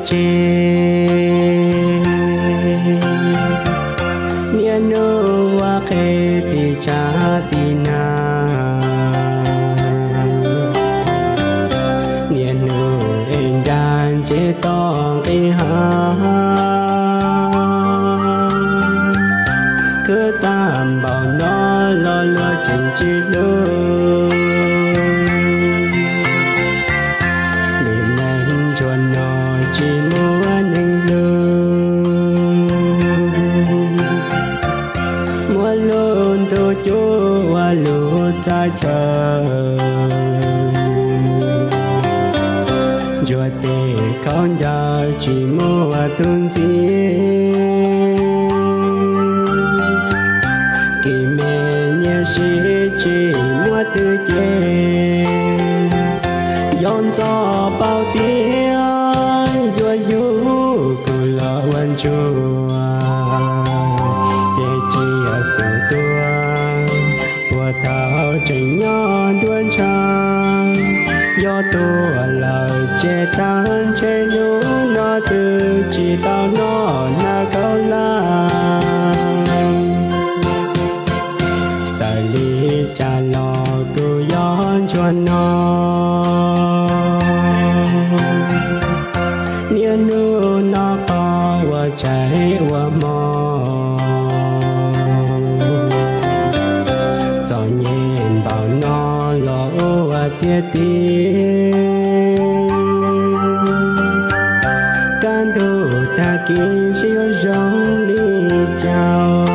tsev, niaj hnub ua qhev tim tsav tim nag, niaj hnub ev nra ntses toj nqis hav, khwv tag npaum no los luag tseem tsis hlub. Lub neej ntsuag no tsis muaj neeg hlub, muab lub ntuj cub ua lub txaj chaw, ntsuag tes khaub ncaws tsis muaj tus ntxiv, kev me nyiaj sib tsis muaj twg ces, yog ntxov paub tias yuav yug kuv los ua ntsuag, ces cia xub tuag, puag thaum tseem nyob nruab ntshav, yog tuag lawm ces tag ntshe hnub no twb tsis tau noj nag kaub laj. Txawm li cas los kuv yog ntsuag no, niaj hnub noj qos ua tshais ua hmo, txom nyem npaum no los ua tiag tiag, kaj ntug tag kis seb yuav zoo li cas.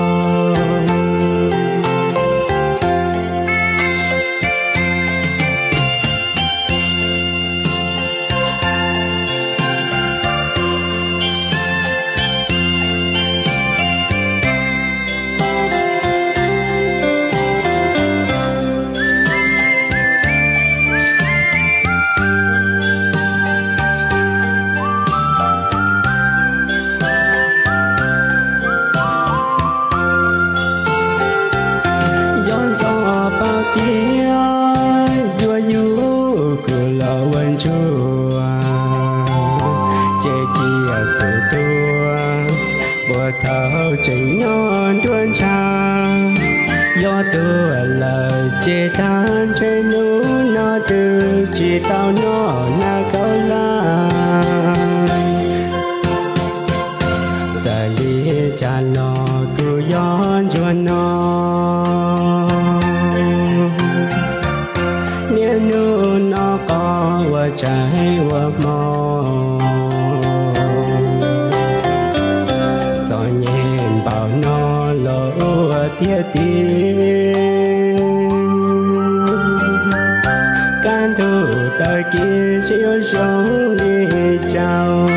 Yog ntxov paub tias yuav yug kuv los ua ntsuag, ces cia xub tuag, puag thaum tseem nyob nruab ntshav, yog tuag lawm ces tag ntshe hnub no twb tsis tau noj nag kaub laj. Txawm li cas los kuv yog ntsuag no, niaj hnub noj qos ua tshais ua hmo, txom nyem npaum no los ua tiag tiag, kaj ntug tag kis seb yuav zoo li cas.